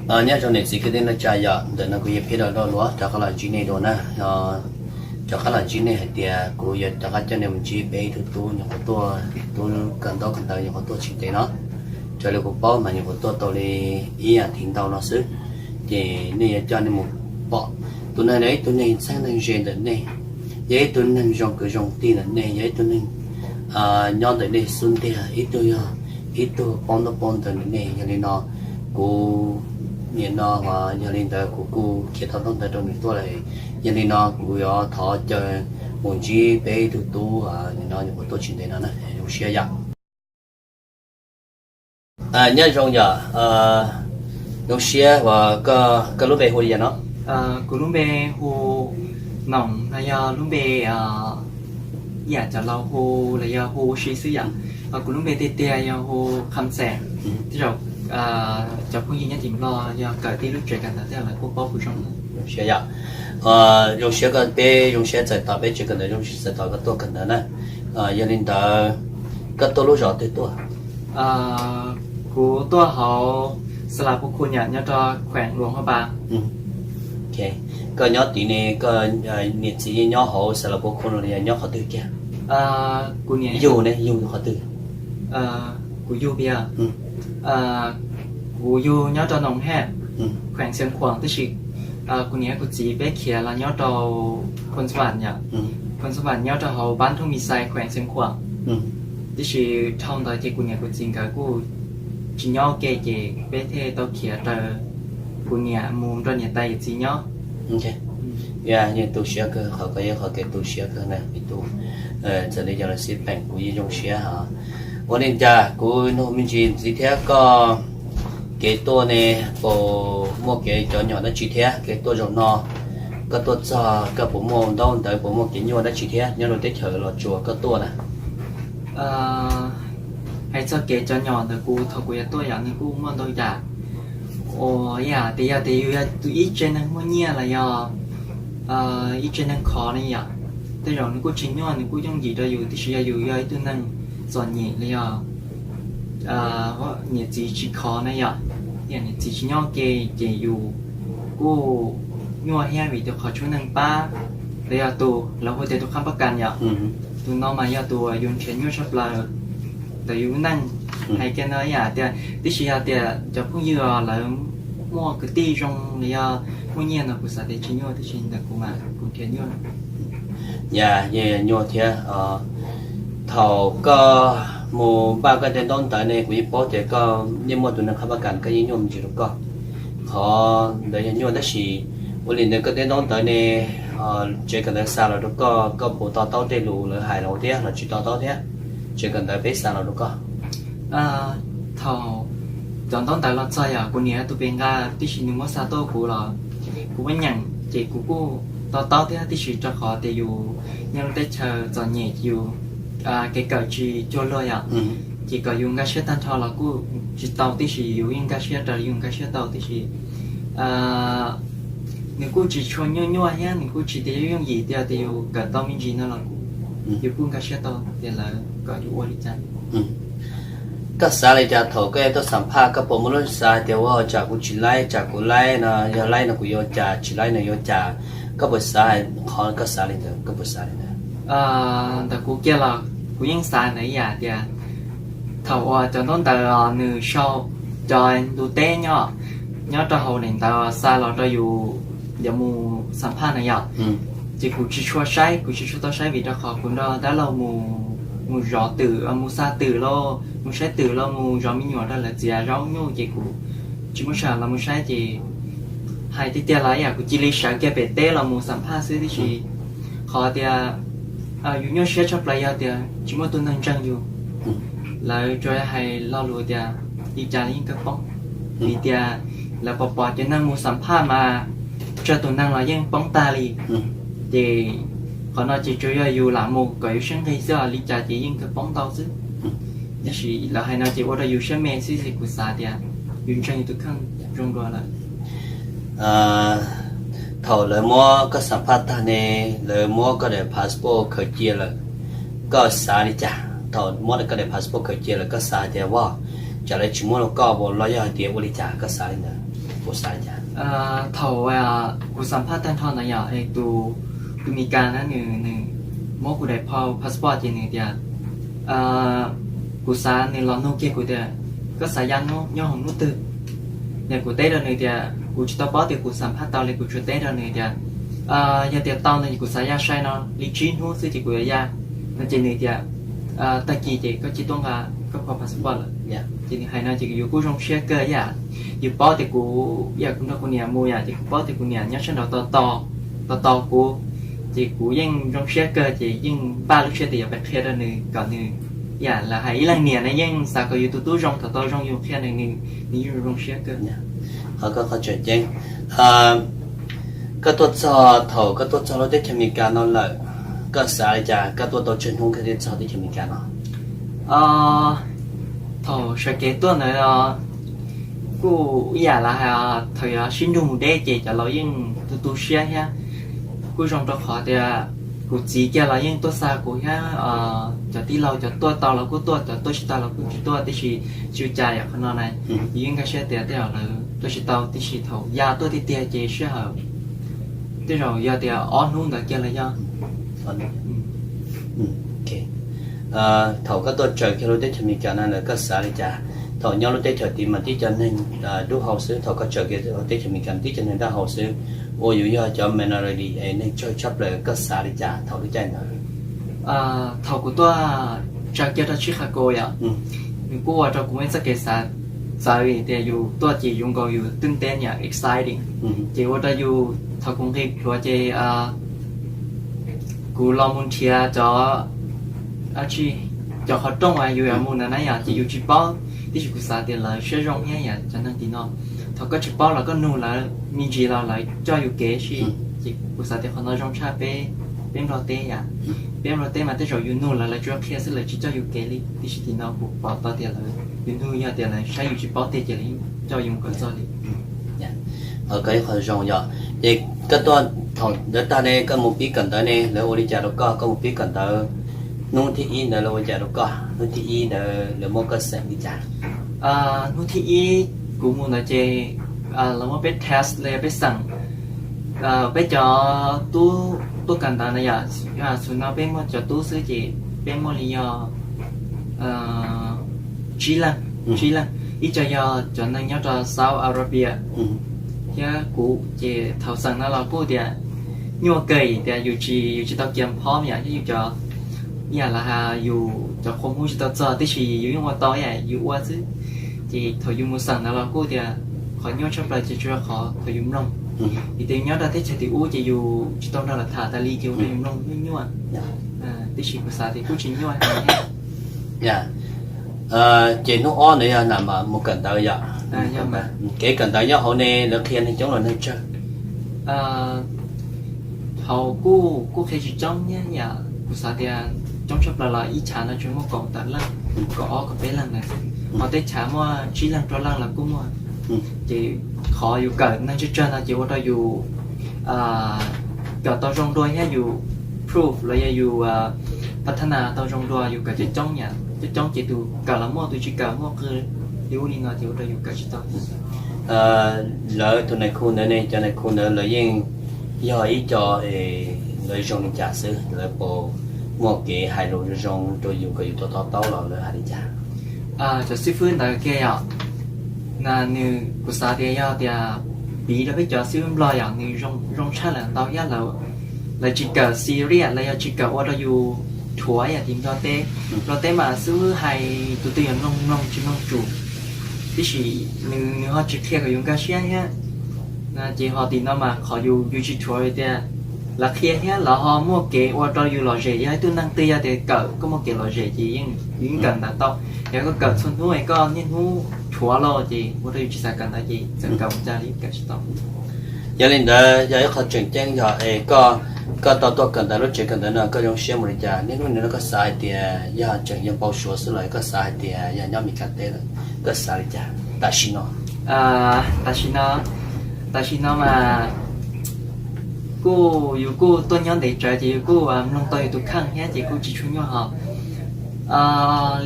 Nyob zoo niam txiv kwv tij neej tsa, yog ntawm no kuv yog Phib Dau Dau Luav rov qab los ntsib nej dua na. Rov qab los ntsib nej hais tias kuv yuav rov qab coj nej mus ntsib peb ib tug tub nyuam qhuav tuaj, tub kawm ntaub kawm ntawv nyuam qhuav tuaj tsis ntev no. Raws li kuv paub mas nyuam qhuav tuaj tau li ib yam thiv ntau no xwb. Ces nej yuav coj nej mus pom tus neeg no ib tug neeg txheeb neeg ze ntawm nej, yog ib tug neeg zoo kwv zoo tij ntawm nej, yog ib tug neeg nyob ntawm nej xub ntiag, ib tug yog ib tug paub ntaub paub ntawv ntawm nej. Yog li no kuv nim no yog li ntawd kuv kuj khiav tau ntaub ntawv rau nws tuaj lawm. Yog li no kuv yuav thov caw mus ntsib peb ib tug tub nim no nyuam qhuav tuaj tsis ntev no na, zoo siab yom. Nyob zoo yom, zoo siab uas koj lub npe hu li cas no? Kuv lub npe hu Noom, no yog lub npe ib yam cov laus hu los yog hu ua si xwb yom. Kuv lub npe tiag tiag yog hu Kham Xeem. Tej zaum cov phooj ywg nyob tim Nplog yog kawm tib lub tsev kawm ntawv tej zaum lawv kuj paub kuv zoo. Zoo siab yom. Zoo siab koj, peb zoo siab txais tos peb tsev kawm ntawv, zoo siab txais tos koj tuaj kawm ntawv na. Yog li ntawd koj tuaj lub zos twg tuaj? Kuv tuaj hauv Xas Las Pus Khus yom, nyob rau khueem Luam Hua Pas. Koj nyob tid ne, koj niam txiv yeej nyob hauv Xas Las Pus Khus no los yog nyob qhov twg kiag? Kuv niam yug ne, yug qhov twg? Kuv yug tiag, kuv yug nyob rau Noom Hej, khueem Xeev Khuam, tab sis kuv niam kuv txiv peb khiav los nyob rau Phoos Vam yom. Phoos Vam nyob rau hauv Pab Thooj Mis Xais, khueem Xeev Khuam. Tab sis dhau ntawd ces kuv niam kuv txiv nkawd kuj tsis nyob ua ke ces peb thiaj tau khiav raws kuv niam mus nrog niam tais yawm txiv nyob. Yeej tu siab kawg, qhov ko yog qhov kev tu siab kawg na me tub. Txawm li cas los xij peem kuv yeej zoo siab hos. Ua li cas kuv nug me ntsis ntxiv thiab, koj kev tuaj ne, puas muaj kev cov nyom dab tsi thiab? Kev tuaj zaum no koj tuaj txog koj puas muaj ntaub ntawv, puas muaj kev nyuaj dab tsi thiab nyob rau teb chaws Los Tsuas koj tuaj na? Hais txog kev cov nyom ntawm kuv thaum kuv yuav tuaj yom, nws kuj muaj ntau yam. Uas yam tias yog tias yus yog tus ib tsev neeg muaj nyiaj los yog ib tsev neeg khov ne yom, tej zaum nws kuj tsis nyuaj, nws kuj yooj yim rau yus. Tiam sis yog yus yog ib tug neeg txom nyem los yog niam txiv tsis khov na yom, niam txiv tsis nyob ua ke, ces yus kuj nyuaj thiab, vim tias qhov tshuab neeg pab los yog tus lawv hu tias tus qhab pab kas yom, tus no mas yog tus uas yus nrhiav nyuaj tshaj plaws ntawm yus lub neej. Hais kiag no yam tias, tiam sis yog tias cov phooj ywg lawv muaj kwv tij zoo los yog muaj nyiaj no kuv xav tias tsis nyuaj, tiam sis ntawm kuv mas kuv nrhiav nyuaj. Yam, yeej nyuaj thiab. Thaum koj mus npaj koj tej ntaub ntawv ne, kuv yeej paub tias koj yeej muaj tus neeg qhab pab kas, koj yeej nyuaj me ntsis rau koj. Qhov ntawd yog nyuaj, tab sis ua li ntawd koj tej ntaub ntawv ne, tsev kawm ntawv xa los rau koj, koj puas to taub tej lus lawv hais los thiab los tsis to taub thiab? Tsev kawm ntawv peb xa los rau koj. Thaum cov ntaub ntawv los txog yom, kuv niam tus pes nqa, tiam sis nws muab xa tuaj kuv los kuv muab nyeem ces kuv kuj to taub thiab, tiam sis rau qhov tias yus nyob lub teb chaws txom nyem, yus kev kawm tsis cuag luag yom, ces kom yus nkag siab tag nrho los kuj tsis tau, tiam sis yus yeej nkag siab raws li yus nkag siab tau, tiam sis nws kuj tsis tshua nyuaj nyuaj thiab, nws kuj tsis tias yooj yim tiag, tias yus kawm tau me ntsis no los kuj, yus kuj nkag siab tau tias lawv kom yus ua li cas. Koj xav li cas thaum koj yuav tuaj xam phaj? Koj puas muaj lub xav hais tias ua tsam kuv tsis laib, tsam kuv laib no, yog laib no kuv yuav ua cas, tsis laib no yuav ua cas? Koj puas xav hais qhov koj xav li ntawd, koj puas xav li ntawd? Ntawm kuv kiag los kuv yeej xav ntawd ib yam tias thaum uas cov ntaub ntawv nws sau cov ntu teb nyob, nyob rau hauv daim ntawv xa los rau yus yuav mus xam phaj na yom, ces kuv tsis tshua saib, kuv tsis tshua tau saib vim rau qhov kuv nrog dab laug mus, mus zov twm, mus xa twm lauj, mus saib twm lauj, mus zov me nyuam rau lawv txiav zaub nyuj ces kuv tsis muaj sij hawm los mus saib ces hais tiag tiag los ib yam kuv cia li sawv kiag pem teb los mus xam phaj xwb, tiam sis qhov tias yus nyuaj siab tshaj plaws yog tias tsis muaj tus neeg ntseeg yus. Lawv tsuas hais lo lus tias li cas los yeej kawg poob, vim tias lawv pom pom cov neeg mus xam phaj mas tsawg tus neeg los yeej poob tag li. Ces qhov no ces tsuas yog yus lam mus kom yus siab nqig xwb os, li cas ces yeej kawg poob ntau xwb. Tab sis lawv hais no ces ua rau yus siab me xwb, kuv xav tias yus ntseeg yus tus kheej zoo dua lawm. Thaum lawv muab koj xam phaj tag ne, lawv muab koj daim passport khaws cia lawm, koj xav li cas? Thaum muab koj daim passport khaws cia lawm koj xav hais tias vaj, tsam lawv tsis muab rau koj los yog hais tias ua li cas koj xav li ntawd? Kuv xav li cas? Thaum kuv xam phaj tag nrho ntawd yom, tus, tus Mis Kas na nws, nws muab kuv daim phau passport ces nws tias, kuv xav nws los nug kiag kuv tias, koj xav ya nyob hauv hnub twg? Ces kuv teb rau nws tias kuv tsis tau paub tias kuv xam phaj tau li, kuv tsuas teb rau nws tias yog tias tau no ces kuv xav ya sai no li tsib hnub xwb ces kuv yuav ya no. Ces nws tias tag kis ces koj cia tuaj nqa koj phau passport lawm. Ces nws hais no ces yus kuj zoo siab kawg yam. Yus paub tias kuv, yam kuv nrog kuv niam mus yom, ces kuv paub tias kuv niam nyob sab nraud tos tos kuv, ces kuv yeej zoo siab kawg ces yeej npaj lub siab tias yuav pais qhia rau nws kom nws, yam lawv hais ib leeg niam na yeej xav kom yus tus tub zoo, thaum tau zoo yus qhia nws, nws yeej zoo siab kawg. Qhov koj qhov tseem ceeb, koj tuaj txog, thaum koj tuaj txog lub teb chaws Amelikas no lawm, koj xav li cas koj tuaj tau tsawg hnub koj thiaj txog teb chaws Amelikas no? Thaum sawv kev tuaj ntawd kuj ib yam lawv hais, thaum yuav sib nrug mus deb ces cov laus yeej tu tu siab thiab. Kuj zoo rau qhov tias kuv txiv kiag los yeej tuaj xa kuv thiab, cov tij laug cov tuaj tau los kuj tuaj, cov tuaj tsis tau los kuj tsis tuaj, tiam sis tsis ua cas yom. Qhov no na yus yeej nkag siab tias tej zaum lawv tuaj tsis tau, tiam sis thaum ya tuaj tiag tiag ces sij hawm tej zaum yog tias ob hnub ntawd kiag los yog. Thaum koj tuaj tsaws kiag lub teb chaws Amelikas no lawm koj xav li cas? Thaum nyob lub teb chaws tid mas tib co neeg dub hau xwb, thaum koj tsaws kiag teb chaws Amelikas tib co neeg dub hau xwb, uas yus yog cov minority es neeg tsawg tshaj plaws, koj xav li cas thaum lub caij ntawd? Thaum kuv tuaj tsaws kiag rau Chicago yom, nws kuj ua rau kuv muaj ib txoj kev xav txawv tias yus tuaj ces yuav nkaus yus twb teb niam exciting, ces ua rau yus thaum kuv nqis plhuav ces kuv los mus nrhiav cov, cov qhov rooj uas yus yuav mus ntawd na yom, ces yus tsis paub, tiam sis kuv xav tias lawv siab zoo thiab yom, cov neeg tim no thaum koj tsis paub los koj nug lawv me ntsis los lawv coj yus kev si. Ces kuv xav tias qhov no zoo tshaj peb, peb Nplog teb yom. Peb Nplog teb mas tej zaum yus nug lawv, lawv tsuas qhia xwb, lawv tsis coj yus kev li, tiam sis tim no kuv pom tau tias lawv, yus nug yog tias lawv saib yus tsis paub tiag ces lawv coj yus mus kom txog li. Koj ib qho zoo yom. Ces koj tuaj thaum ntawd tag ne koj mus pib kawm ntawv ne lawv ua li cas rau koj? Koj mus pib kawm ntawv hnub thib ib ntawd lawv ua li cas rau koj? Hnub thib ib ntawd lawv muab koj xeem li cas? Hnub thib ib kuv mus ntawd ces lawv muab peb test los yog peb xeem. Peb cov tub tuaj kawm ntawv na yom, xus no peb muaj cov tub xwb ces peb muaj li yog tsib leeg, tsib leeg, ib co yog cov neeg nyob rau Saudi Arabia thiab kuv. Ces thaum xeem no los kuj tias nyuaj kawg tias yus tsis, yus tsis tau kiam phob yom, thiab yus cov, ib yam lawv hais yus cov qhua Hmoob tsis tau txog, tiam sis yus yeej ua tau ib yam yus ua xwb. Ces thaum yus mus xeem ntawd los kuj tias qhov nyuaj tshaj plaws ces tsuas yog qhov thaum yus mloog, vim tias nyob rau teb chaws tim ub ces yus tsis tau nrog lawv tham tas li ces ua rau yus mloog nyuaj nyuaj. Tiam sis kuv xav tias kuj tsis nyuaj thiab. Ces hnub ob ntawd yog lam mus kawm ntawv yom? Kev kawm ntawv nyob hauv ne lawv qhia neeg coob los neeg tsawg? Hauv kuj, kuj qhia tsis coob thiab yom, kuv xav tias coob tshaj plaws los ib chav no tsuas muaj kaum tawm leej, kaum ob kaum peb leeg ntawd xwb. Ho tej chav muaj tsib leeg rau leej los kuj muaj. Ces qhov yus kawm neeg tsawg tsawg no ces ua rau yus kawm tau zoo dua thiab yus proof los yog yus pab thab nas tau zoo dua, yus kawm coob coob yom, coob coob ces tus kawm los muaj, tus tsis kawm muaj qw li ub li no ces ua rau yus kawm tsis tau. Lawv tus nais khu ntawd ne, cov nais khu ntawd lawv yeej yog ib co, lawv zoo li cas xwb, lawv puas muaj kev hais lus zoo zoo rau yus kom yus to taub los lawv hais li cas? Cov xib fwb ntawd kiag yom, nws, kuv xav tias yog tias piv rau peb cov xib fwb Nplog yom, nws zoo tshaj lawm ntau thiab. Lawv tsis kawm serious los yog tsis kawm ua rau yus rhuav yam tim Nplog teb. Nplog teb mas xib fwb hais tus twg yus mloog mloog tsis mloog tsum, tiam sis nws, nws ho tsis qhia kom yus nkag siab thiab. Ces ho tim no mas qhov yus, yus tsis rhuav tias lawv qhia thiab lawv ho muaj kev ua rau yus lom zem. Yog ib tug neeg twg yog tias kawm koj muaj kev lom zem ces yeej, yus yeej kawm ntawv tau. Yog koj kawm txhua hnub es koj niaj hnub rhuav los ces ua rau yus tsis xav kawm ntawv ces txawm kawm mus cas li kawm tsis tau. Yog li ntawd yog ib qho tseem ceeb yog es koj, koj tau tuaj kawm ntawv lub tsev kawm ntawv no koj zoo siab mus li cas? Niaj hnub nim no koj xav hais tias yog tseem yog npau suav xwb los koj xav hais tias yog nyob Meskas teb lawm, koj xav li cas tam sim no? Tam sim no, tam sim no mas kuj, yus kuj tuaj nyob ntev tsawv ces yus kuj mloog tau yus tus kheej thiab ces kuj tsis tshua nyuaj hos.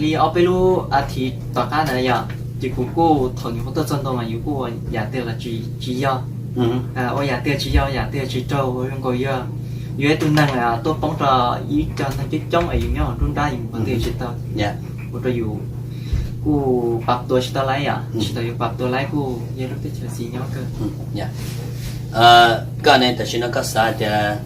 Li ob peb lub a thiv tom qab ntawd yom, Ces kuv kuj thaum nyuam qhuav tuaj txog ntua mas yus kuj ua yam tiag los tsis, tsis yog, ua yam tiag tsis yog, yam tiag tsis raug, ua zoo nkaus yog yus ib tug neeg tuaj poob rau ib co neeg coob coob es yus nyob hauv nruab nrab yus mus qhov twg tsis tau, ua rau yus kuj pab tua tsis tau laiv yom, tsis tau yus pab tua laiv kuj yog lub teb chaws xis nyob kawg. Koj ne, tam sim no koj xav hais tias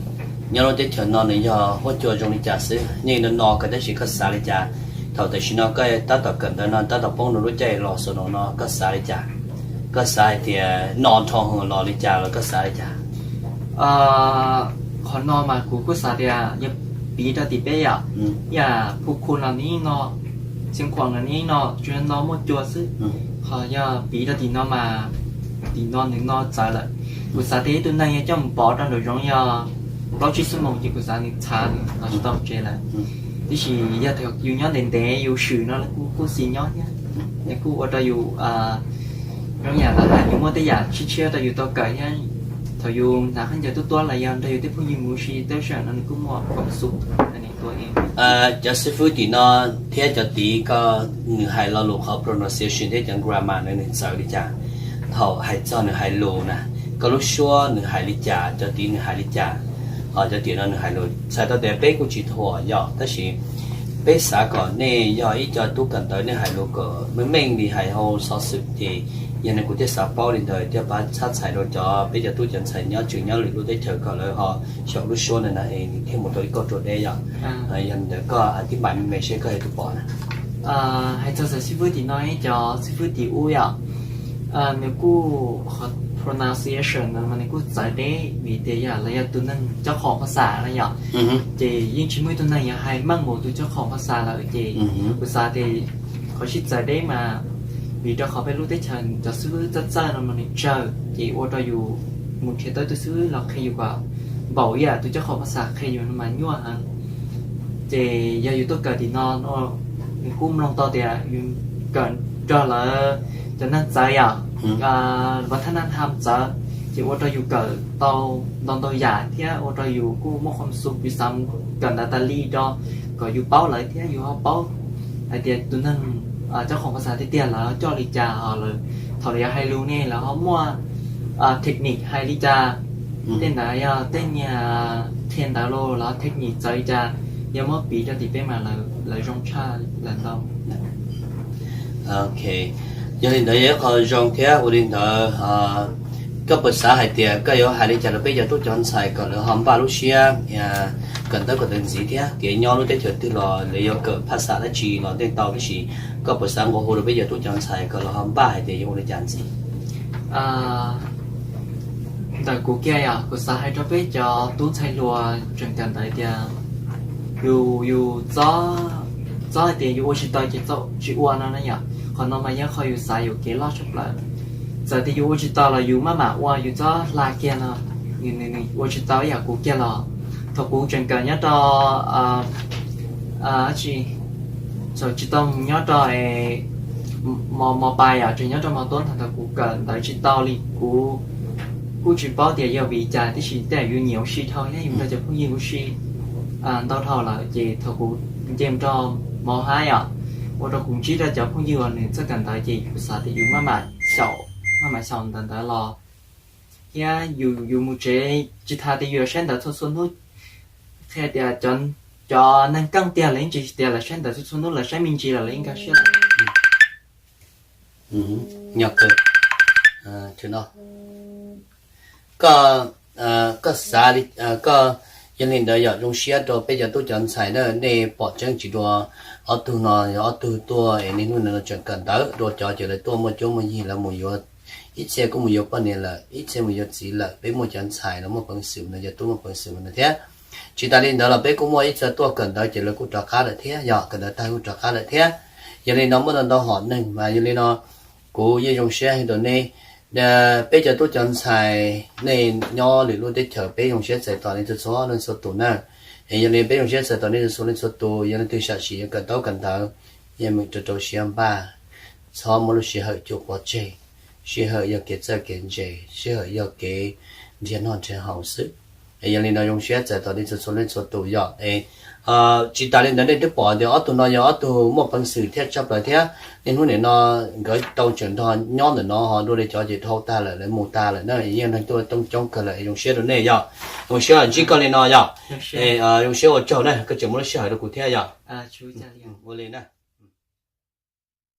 nyob lub teb chaws no nws yog huab cua zoo li cas xwb? Yeej no no kawg tab sis koj xav li cas? Thaum tam sim no koj tab tom kawm ntawv no tab tom poob rau lub caij los xaus no no koj xav li cas? Koj xav hais tias no dhau los li cas los koj xav li cas? Qhov no mas kuv kuj xav tias yog piv rau tim peb yom, yam Phu Khu los nws yeej no, Xeev Khuam los nws yeej no, tsuas yog no muaj cua xwb. Qhov yog piv rau tim no mas tim no nws no txawv lawm. Kuv xav tias ib tug neeg yog coj mus pov rau nraum zoov yog plaub tsib xuab moos ces kuv xav nws txhav nws los tsis tau tsev lawm. Tiam sis yog tias yus nyob ntev ntev yus swm no kuj, kuj xis nyob thiab, nws kuj ua rau yus zoo yam lawv hais yus muaj tej yam tshiab tshiab rau yus tau kawm thiab. Thaum yus hnav khaub ncaws tuab tuab los yog nrog yus tej phooj ywg mus ua si tej sij hawm no nws kuj muaj khoom xu. Cov xib fwb tim no thiab cov tid ko nws hais lo lus qhov pronunciation thiab cov grammar no nws txawv li cas? Thaum hais txog nws hais lus na, koj lub suab nws hais li cas, cov tid nws hais li cas, ho cov tim no nws hais lus txhais tau tias peb kuj tsis thuam yom, tab sis peb xav kom nej yog ib co tub kawm ntawv nej hais lus kom meej meej li hais hauv xov xwm ces yog li kuv thiaj xav paub li ntawd thiaj pab txhab txhais rau cov peb cov tub cov ntxhais nyob tseem nyob lwm lub teb chaws kom lawv ho xyaum lub suab ntawd na es nws thiaj mus tau ib kauj ruam deb yom. Yog li ntawd koj tib npaim me me seb koj yog tus pom na. Hais txog xib fwb tim no ib co xib fwb tim ub yom, nws kuj qhov pronunciation no mas nws kuj txawv deb vim tias yog lawv yog tus neeg cob qhoom phas xas na yom, ces yeej tsis muaj ib tug neeg yuav hais meej mus tus cob qhoom phas xas lawm ces kuv xav tias qhov sib txawv deb mas vim rau qhov peb lub teb chaws cov xib fwb txawj txawj no mas nws tsawg ces ua rau yus mus nrhiav tau ib tug xib fwb los qhia yus kom npaum ib yam tus cob qhoom phas xas qhia yus no mas nyuaj heev. Ces yog yus tuaj kawm tim no, nws kuj mloog tau tias yus kawm nrog lawv cov neeg txawv yom, vaj thab nab ham txawv, ces ua rau yus kawm tau ntau ntau yam thiab ua rau yus kuj muaj khoom xu yus xav mus kawm ntawv tas li rau kom yus paub lawv thiab yus ho paub hais tias tus neeg cob qhoom phas xas tiag tiag lawv coj li cas, ho lawv thaum lawv yuav hais lus ne lawv ho muaj technique hais li cas. Tej ntawd yog tej niag qhia ntawv los lawv technique txawv li cas, yog muab piv rau tim peb mas lawv zoo tshaj lawm ntau. Ok, yog li ntawd yog ib qho zoo thiab. Ua li ntawd koj puas xav hais tias koj yuav hais li cas rau peb cov tub cov ntxhais kom lawv ho npaj lub siab kawm ntawv kawm ntawv ntxiv thiab kev nyob lub teb chaws twg los lawv yuav kawm phas xas dab tsi los tej tau, tab sis koj puas xav nqua hu rau peb cov tub cov ntxhais kom lawv ho npaj hais tias yuav ua li cas ntxiv? Ntawm kuv kiag yom, kuv xav hais rau peb cov tub ntxhais hluas tseem kawm ntawv tias yus, yus txob, txob hais tias yus ua tsis tau ces txhob tsis ua no na yom. Qhov no mas yog qhov yus xav yus kev loj tshaj plaws. Txawm tias yus ua tsis tau los yus maj mam ua yus txhob hla kiag no. Nws, nws ua tsis tau ib yam kuv kiag los thaum kuv tseem kawm nyob rau, tsis, thaum tsis tau mus nyob rau mos, mos pas yom, tseem nyob rau mos tuab ntawd kuv kawm ntawv tsis tau li. Kuv kuj tsis paub tias yog vim cas, tiam sis tej yus nyiam ua si dhau thiab yus nrog cov phooj ywg ua si ntau dhau lawm, ces thaum kuv nce mus rau mos hab yom, ua rau kuv ntsib rau cov phooj ywg uas nws txawj kawm ntawv ces kuv xav tias yus maj mam xyaum, maj mam xyaum ntawv ntawd los thiab yus, yus mus tsev tsis tas tias yus yuav saib ntawv txhua txhua hnub. Qhia tias cov neeg keej tiag lawv yeej tsis tias lawv saib ntawv txhua txhua hnub, lawv saib me ntsis los lawv yeej nkag siab lawm. Nyob kawg, koj, koj xav li, koj, yog li ntawd yog zoo siab rau peb cov tub cov ntxhais na, nej pom tseeb tsis dua, ob tug no yog ob tug tuaj es niaj hnub no tseem kawm ntawv dua, cov ces lawv tuaj muaj cuab muaj yig lawv mus yuav, ib txhia kuj mus yuav poj niam lawm, ib txhia mus yuav txiv lawm, peb muaj cov ntxhais los muaj peev xwm no, cov tub muaj peev xwm no thiab. Tsis tas li ntawd los peb kuj muaj ib txhia tuaj kawm ntawv ces lawv kuj rov qab lawm thiab, yog kawm ntawv tag kuj rov qab lawm thiab. Yog li no muaj ntau ntau hom neeg mas yog li no kuv yeej zoo siab hais rau nej, peb cov tub cov ntxhais nej nyob lwm lub teb chaws peb zoo siab txais tos nej txhua txhua leej txhua tus na. Es yog li peb zoo siab txais tos nej txhua txhua leej txhua tus, yog leej twg sam sim yuav kawm ntaub kawm ntawv, yeej meem rau rau siab npaj, txhob muab lub sij hawm cuam pov tseg. Sij hawm yog kev txawj kev ntse, sij hawm yog kev nrhiav noj nrhiav haus xwb. Es yog li no zoo siab txais tos nej txhua txhua leej txhua tus yom. Es Tsis tas li ntawd nej twb pom tias ob tug no yog ob tug muaj peev xwm thiab tshaj plaws thiab. Niaj hnub nim no nkawd tau tseem nrog nyob ntawm no ho dua li cov ces dhau tag lawm, lawv mus tag lawm na, yeej neeg tuaj coob coob kawg lawm. Zoo siab rau nej yog, zoo siab ntsib koj li no yog, zoo siab ua tsaug na, koj tseem muaj lub sij hawm rau kuv thiab yog. Ua li na.